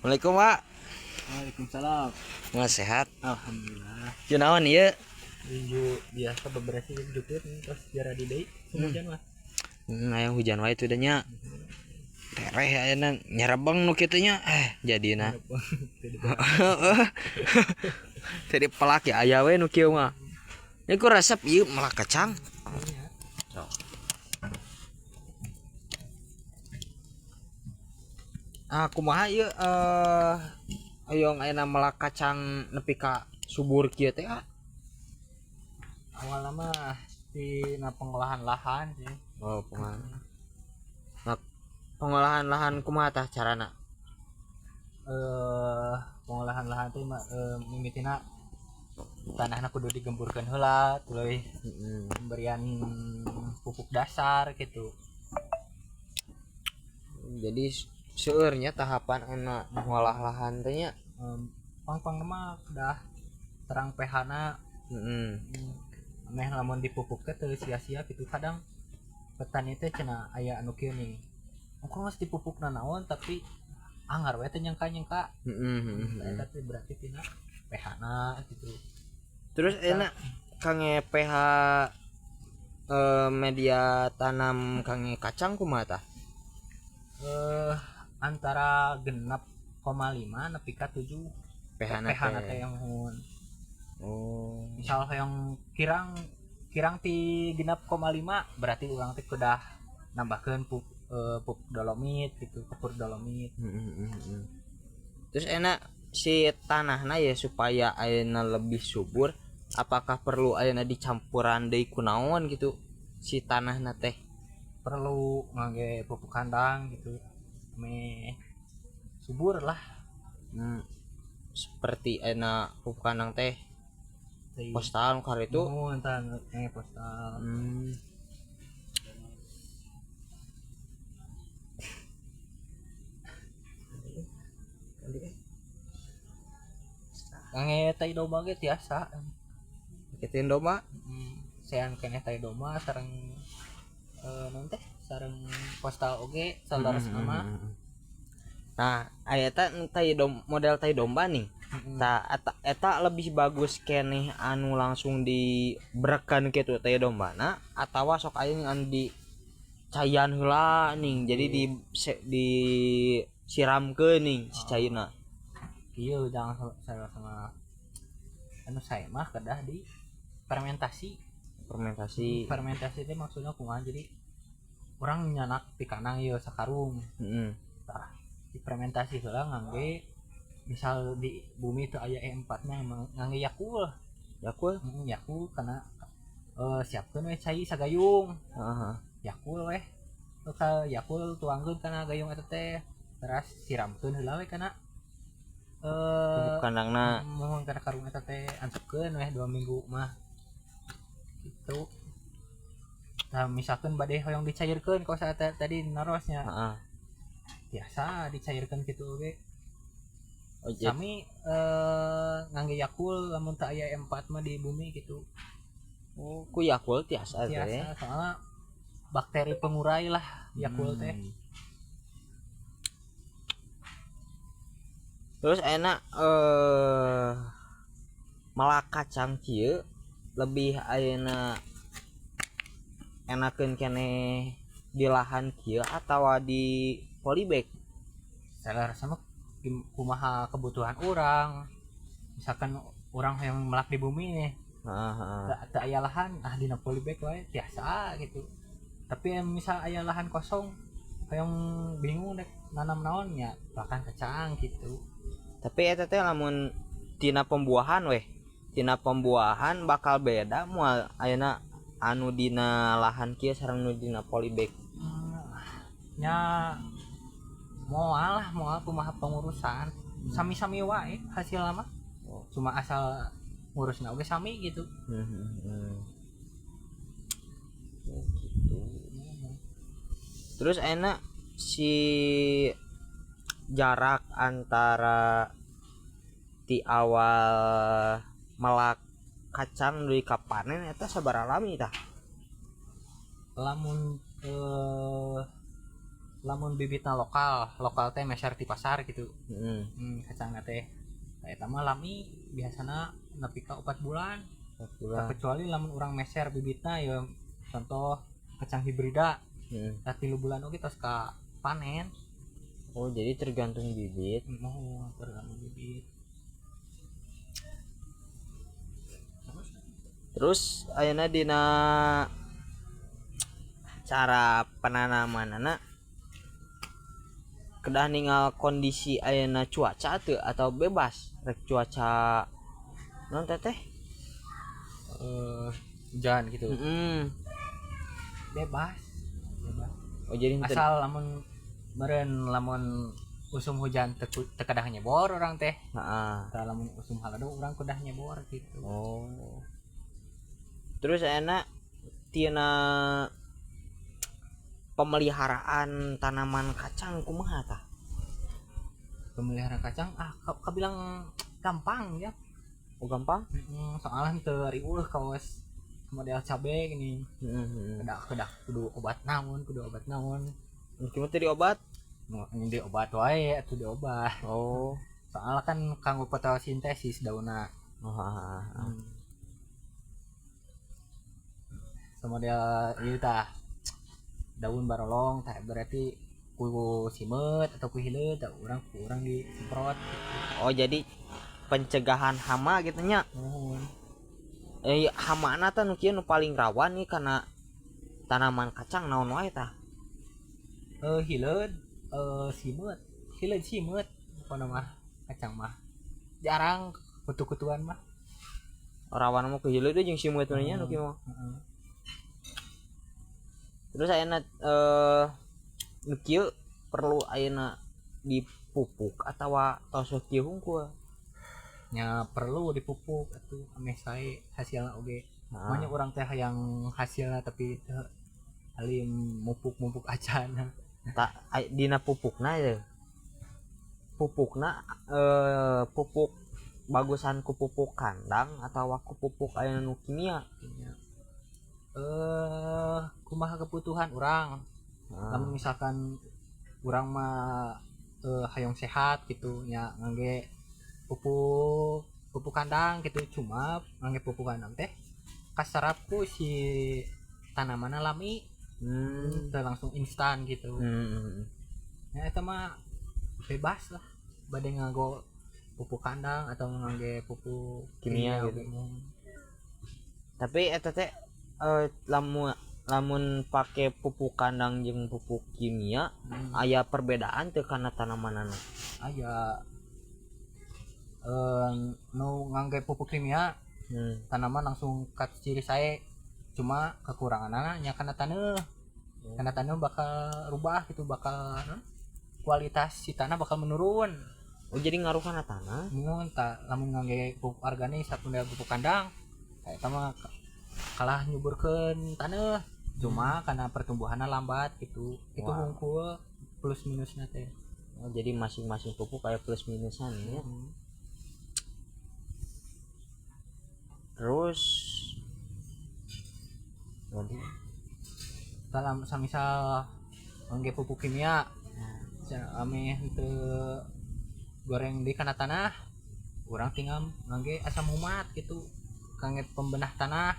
Assalamualaikum, Pak. Waalaikumsalam. Mas sehat? Alhamdulillah. Ju naon ieu? Nuju biasa beberes jukut terus jara di deui hujan mah. Aya hujan wae tuh nya. Tereh ayeuna nyerebeng nu kitu nya. Jadina. Tadi pelak ya aya we nu kieu mah. Ieu ku resep ieu melak kacang. So. Ah, kumaha ieu hoyong ayeuna melak kacang nepi ka subur kieu teh ah? Awalna mah tina pengolahan lahan sih. Oh, pengolahan. Nah, pengolahan lahan kumaha tah carana? Pengolahan lahan teh mah mimitina tanahna kudu digemburkeun heula, tuluy pemberian pupuk dasar gitu. Jadi seueurnya tahapan anu ngolah lahan teh nya. Pang-pang mah dah terang pH-na. Meh lamun dipupuk teh teu sia-sia gitu. Kadang petani teh cenah aya anu kieu nih. Engko geus dipupukna naon tapi anggar we teh nyangka-nyangka. Eta teh berarti tina pH-na gitu. Terus enak kangge pH media tanam kangge kacang kumaha tah? Antara 6,5 nepi ka 7 pH-na pH-na teh yang hun. Oh. Misal yang kirang ti 6,5 berarti urang teh kudah nambahkeun pupuk dolomit gitu, pupuk dolomit. Terus enak si tanahna ya supaya ayeuna lebih subur, apakah perlu ayeuna dicampuran deui ku naon gitu si tanahna teh? Perlu ngangge pupuk kandang gitu. Meh subur lah. Seperti ayeuna pupuk kandang teh postal kar itu. Oh, entar postal. Ngangge tai domba ge tiasa. Kituin domba? Sean keneh tai domba sareng naon teh? Sareng postal oge saudara sama. Nah, aya eta tai model tai domba nih. Tah eta lebih bagus keneh anu langsung dibrekan kitu tai dombana atawa sok aya anu di cayan heula ning. Jadi disiramkeun ning si caina. Kieu jangan salah sama anu saya mah kedah di fermentasi. Fermentasi. Fermentasi teh maksudnya kumaha? Jadi urang nyanak di kandang ieu sakarung. Tah difermentasi heula ngangge misal di bumi teu aya E4 nya ngangge Yakult. Yakult? Yakult kana siapkeun we cai sagayung. Yakult we. Ka Yakult tuangkeun kana gayung eta teh. Teras siramkeun heula we kana kandangna. Mohon kana karung eta teh antepkeun we 2 minggu mah. Gitu. Nah, misalkan bade hoyong dicairkeun kos eta tadi narosnya. Biasa dicairkeun kitu oge. Oh, jadi sami ngangge Yakult lamun teu aya E4 mah di bumi gitu. Oh, ku Yakult tiasa teh. Tiasa, soalnya bakteri pengurai lah Yakult teh. Terus enak melak kacang kieu lebih ayeuna enakeun keneh di lahan kieu atawa di polybag? Salah sama kumaha kebutuhan orang. Misalkan orang yang melak di bumi nih, teu aya lahan, ah dina polybag wae tiasa gitu. Tapi misal aya lahan kosong, yang bingung dek nanam naon nya, bahkan kacang gitu. Tapi eta teh lamun tina pembuahan weh, tina pembuahan bakal beda moal ayeuna anu dina lahan kieu sareng nu dina polybag. Nya moal lah, moal kumaha pengurusan. Sami-sami wae hasilna mah. Cuma asal ngurusna oge sami gitu. Oh, gitu. Terus enak si jarak antara ti awal melak kacang deui ka panen eta sabaraha lami tah? Lamun Lamun bibitna lokal, lokal teh meser di pasar gitu. Heeh. Kacangna teh. Nah, eta mah lami biasana nepi ka 4 bulan. 4 bulan. Kecuali lamun urang meser bibitna ya, contoh kacang hibrida. Tah 3 bulan oge tos ka panen. Oh, jadi tergantung bibit. Mau tergantung bibit. Terus ayeuna dina cara penanamanana kedah ningal kondisi ayeuna cuaca teu atau bebas rek cuaca non teteh Hujan gitu. Bebas. Bebas. Oh, jadi asal lamun meureun lamun usum hujan teu kedah nyebor urang teh. Heeh. Tah lamun usum halodo urang kedah nyebor gitu. Oh. Terus ayeuna tina pemeliharaan tanaman kacang kumaha tah? Pemeliharaan kacang kabilang gampang ya. Oh, gampang? Soalnya teu riweuh kawas model cabe gini. Kedah kudu obat naon, kudu obat naon. Cuma teu diobat? Di obat wae atuh diobat. Oh. Soalnya kan kanggo fotosintesis daunna. Oh, heeh. Model ieu tah. Daun barolong tah berarti ku simeut atau ku hileut tah urang disemprot gitu. Oh, jadi pencegahan hama gitu nya. Nuhun. Hamana tah nu kieu nu paling rawan nih karena tanaman kacang naon wae tah? Hileut, simeut, hileut simeut pokona mah kacang mah. Jarang kutu-kutuan mah. Rawan mah ku hileut jeung simeut nya nu kieu mah. Heeh. Terus ayeuna nu kieu perlu ayeuna dipupuk atawa tos kieu hungkul? Nya perlu dipupuk atuh ameh sae hasilna oge. Banyak urang teh hayang hasilna tapi teu alim mupuk-mupuk acan. Tak dina pupukna ye. Pupukna pupuk bagusan ku pupuk kandang atawa ku pupuk ayeuna nu kimia? Kumaha kebutuhan urang. Lamun misalkan urang mah hayang sehat gitu nya ngangge pupuk kandang gitu, cuma ngangge pupuk kandang teh kasarap ku si tanamanna lami. Teu langsung instan gitu. Ya eta mah bebas lah bade nganggo pupuk kandang atau ngangge pupuk kimia gitu. Tapi eta teh lamun pake pupuk kandang jeung pupuk kimia aya perbedaan teu kana tanamanana? Aya. Nu ngangge pupuk kimia tanaman langsung kaciri sae, cuma kekuranganana nya kana taneuh. Kana taneuh bakal rubah gitu, bakal kualitas si tanah bakal menurun. Oh, jadi ngaruh kana tanah? Mun tah lamun ngangge pupuk organis ataupun pupuk kandang eta mah kalah nyuburkeun taneuh, cuma karena pertumbuhanna lambat gitu. Itu hungkul plus minusnya teh. Oh, jadi masing-masing pupuk kayak plus minusan ya. Terus nanti dalam misal ngangge pupuk kimia ameh teu goreng di kana tanah, urang tinggal ngangge asam humat gitu, kangge pembenah tanah.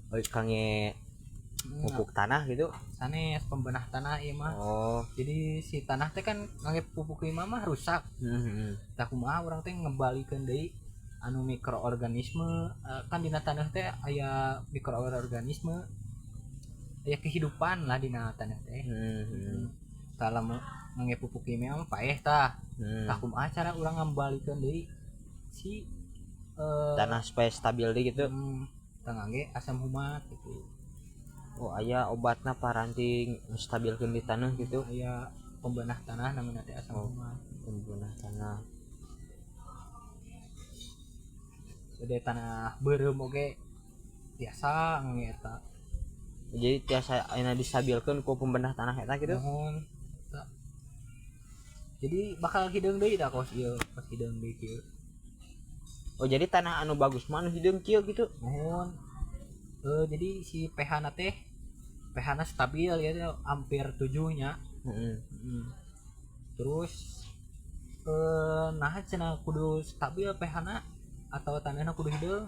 Oh, kangge pupuk tanah gitu. Sanes pembenah tanah ieu mah. Oh. Jadi si tanah teh kan ngangge pupuk kimia mah rusak. Tah kumaha urang teh ngebalikeun deui anu mikroorganisme, kan dina tanah teh aya mikroorganisme, aya kehidupan lah dina tanah teh. Tah lamun ngangge pupuk kimia mah paeh tah. Tah kumaha cara urang ngembalikeun deui si tanah supaya stabil deui gitu. Tah ngangge asam humat gitu. Oh, aya obatna paranti stabilkeun di tanah gitu. Aya pembenah tanah namanya teh asam humat. Pembenah tanah. Jadi tanah beureum oge biasa ngangge eta. Jadi tiasa ayeuna distabilkeun ku pembenah tanah eta gitu. Nuhun. Eta. Jadi bakal hideung deui tah kos ieu, kos hideung deui kieu. Oh, jadi tanah anu bagus mah anu hideung kieu gitu. Nuhun. Jadi si pH na teh pH na stabil ya, hampir 7 nya. Heeh. Terus nah cenah kudu stabil pH-na atau tanahna kudu hideung,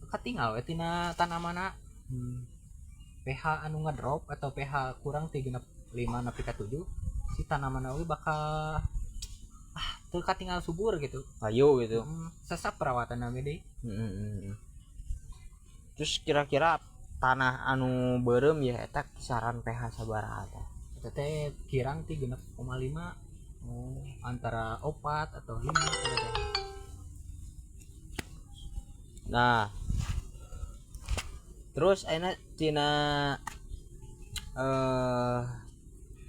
katinggal we tina tanamanna. pH anu ngedrop atau pH kurang 3,5 nepi ka 7, si tanaman oge bakal teu katinggal subur gitu. Ayo gitu. Sesap perawatan oge deui. Terus kira-kira tanah anu beureum ya eta kisaran pH sabaraha teh? Eta teh kirang 3,5. Oh. Antara 4 atau 5 eta teh. Nah, terus ayeuna tina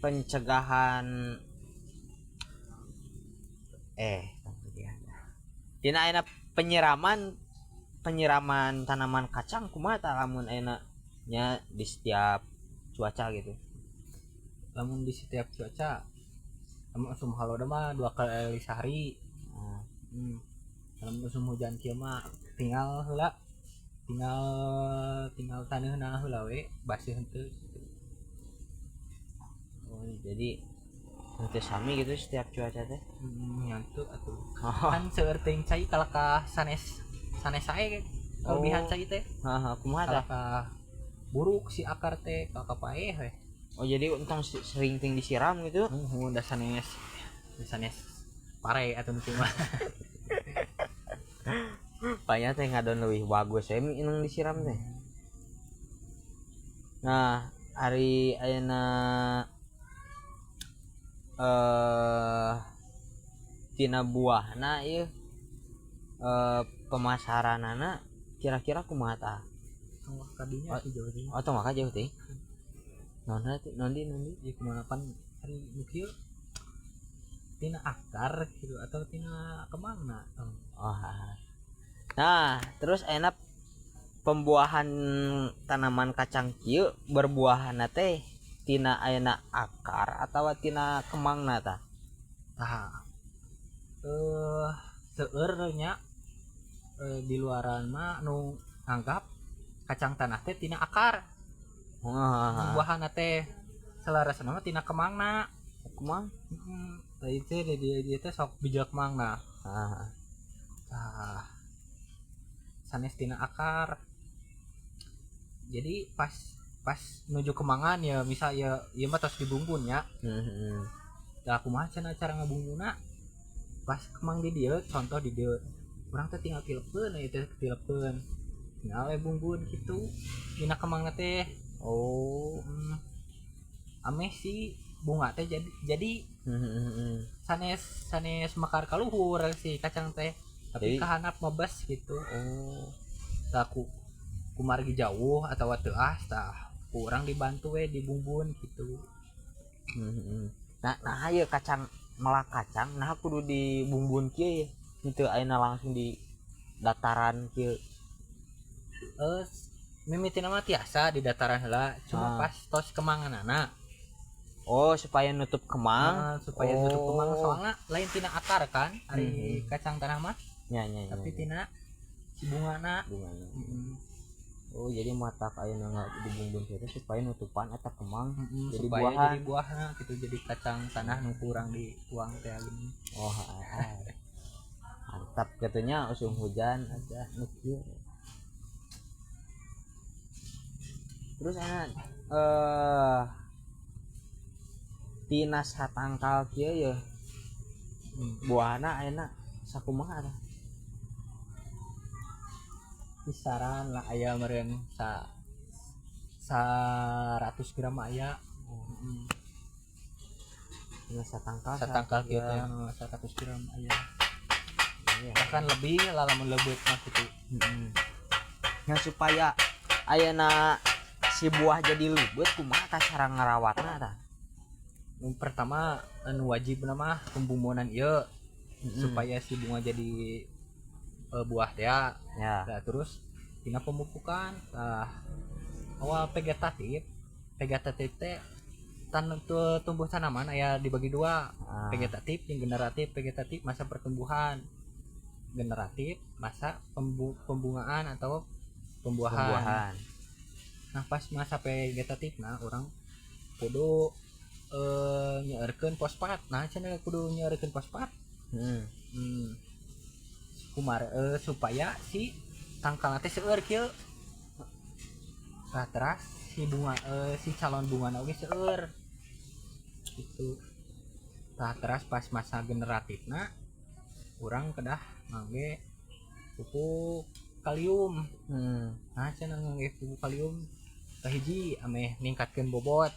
pencegahan tina ayeuna penyiraman penyiraman tanaman kacang kumaha tah lamun ayeuna nya di setiap cuaca gitu? Lamun di setiap cuaca, lamun usum halodo mah 2 kali sehari. Lamun usum hujan kieu mah tinggal heula, tinggal tinggal taneuhna heula we baseuh henteu gitu. Oh, jadi henteu sami gitu setiap cuaca teh? Nyantu atuh. Kan seueur teuing cai kalakah sanes sanes sae kelebihan cai teh. Heeh, kumaha tah? Kalakah buruk si akar teh, kalakah paeh we. Oh, jadi entong sering ting disiram gitu? Muhun da sanes da sanes pare atuh nu mah. Panya teh ngadon leuwih bagus we inung disiram teh. Nah, ari ayeuna tina buahna ieu pemasaranana kira-kira kumaha tah? Tong kadinya Oh. atuh jauh teh. Oh, tong maka jauh teh. Naon teh? Naon di naon di? Ieu kumaha pan ari nu kieu tina akar gitu atau tina kemangna. Oh, ha. Nah, terus ayeuna pembuahan tanaman kacang kieu berbuahna teh tina ayeuna akar atawa tina kemangna tah? Tah. Seueur nya di luaran mah nu nganggap kacang tanah teh tina akar. Heeh. Buahana teh salarasna mah tina kemangna. Kemang? Heeh. Tah ieu teh di dieu teh sok bijil kemangna. Heeh. Tah. Sanes tina akar. Jadi pas pas nuju kemangan ya misal ya ieu mah tos dibumbun nya. Heeh. Tah kumaha cenah cara ngabumbuna? Pas kemang di dieu, contoh di dieu. Urang teh tinggal tilepeun ieu teh tilepeun. Tinggal we bumbun kitu. Dina kemangna teh. Oh. Ameh si bunga teh jadi Heeh. sanes sanes mekar kaluhur si kacang teh. Tapi Jadi kahanap mebes gitu. Oh. Tah ku kumargi jauh atawa teu ah tah ku urang dibantu we dibumbun gitu. Heeh. Nah, nah ieu kacang melak kacang nah kudu dibumbun kieu ya. Henteu ayeuna langsung di dataran kieu. Mimitina mah tiasa di dataran heula, cuma pas tos kemanganana. Oh, supaya nutup kemang. Nah, supaya nutup kemang Oh. soalnya lain tina akar kan ari kacang tanah mah. Nya nya nya. Tapi tina si bungana. Bungana. Heeh. Oh, jadi matak ayeuna nggak dibumbun kieu teh supaya nutupan eta kemang jadi supaya buahan. Jadi buahna gitu, jadi kacang tanah nu kurang dituang teh gini. Oh, heeh. Mantap katanya usum hujan aja nu kieu. Terus ayeuna tina satangkal kieu ya. Buahna ayeuna sakumaha tah? Kisaran lah aya meureun sa 100 gram aya. Tina satangkal Satangkal kieu teh gram. 100 gram aya. Iya. Bahkan lebih lah lamun leubeut mah kitu. Nah, supaya ayeuna si buah jadi leubeut kumaha tah cara ngarawatna tah? Nu pertama anu wajib mah pembumbunan ieu supaya si bunga jadi buah teh ya. Ya. Nah, terus tina pemupukan tah awal vegetatif. Vegetatif teh tumbuh tanaman aya dibagi dua, vegetatif jeung generatif. Vegetatif masa pertumbuhan, generatif masa pembungaan atau pembuahan. Pembuahan. Nah, pas masa vegetatif nah orang kudu Nyeurkeun fosfat. Nah, cenah kudu nyeurkeun fosfat. Kumar supaya si tangkalna teh seueur kieu. Nah, teras si bunga si calon bunga oge seueur gitu. Tah, teras pas masa generatifna urang kedah ngangge pupuk kalium. Nah, cenah ngangge pupuk kalium kahiji ameh ningkatkeun bobot,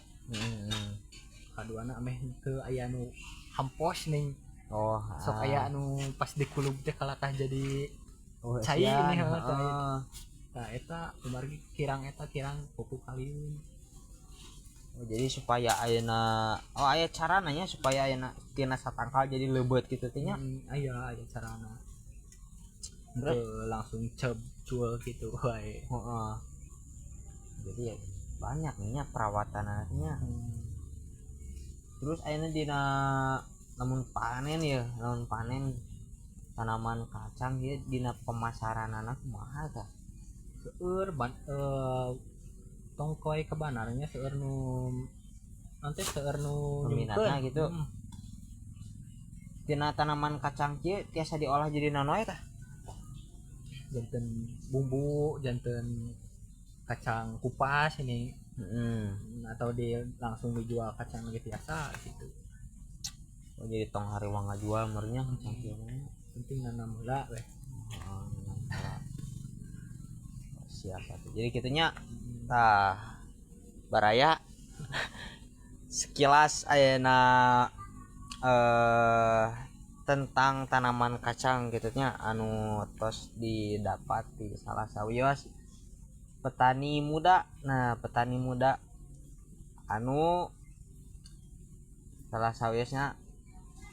kaduana ameh teu aya nu hampos ning. Sok aya anu pas dikulub teh kalatah jadi cai. Esian, ini, heuh, cai. Nah, eta kumargi kirang, eta kirang pupuk kalium. Oh, jadi supaya ayeuna, oh, aya carana nya supaya ayeuna tina satangkal jadi leubeut kitu teh nya. Aya aya carana. Terus? Teu langsung ceb cul gitu wae. Heeh. Jadi ya banyak nih nya perawatan nya. Terus ayeuna dina lamun panen ya, lamun panen tanaman kacang ya, dina pemasaranana kumaha tah? Seueur ban tongkoy kebanarnya, seueur nu nanti, seueur nu Peminatna nyungkeun. Gitu. Tina tanaman kacang kieu tiasa diolah jadi naon wae tah? Janten bumbu, janten kacang kupas ini. Atau di langsung dijual kacang lagi biasa gitu. Oh, jadi tong hariwang ngajual meureun nya kacang kieu mah. Penting nanam heula weh. Oh, nanam heula. Siap atuh. Jadi kitu nya. Tah, baraya, sekilas ayeuna tentang tanaman kacang gitu nya, anu tos didapat di salah sawios petani muda. Nah, petani muda anu salah sawiosnya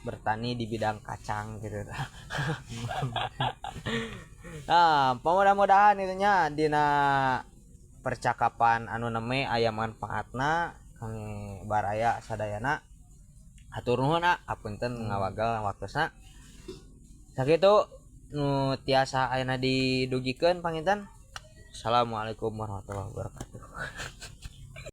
bertani di bidang kacang gitu. Nah, mudah-mudahan itu nya dina percakapan anu nembe aya manfaatna kangge baraya sadayana. Hatur nuhun, ah, apunten ngawagel waktosna. Sakitu nu tiasa ayeuna didugikeun panginten. Assalamualaikum warahmatullahi wabarakatuh.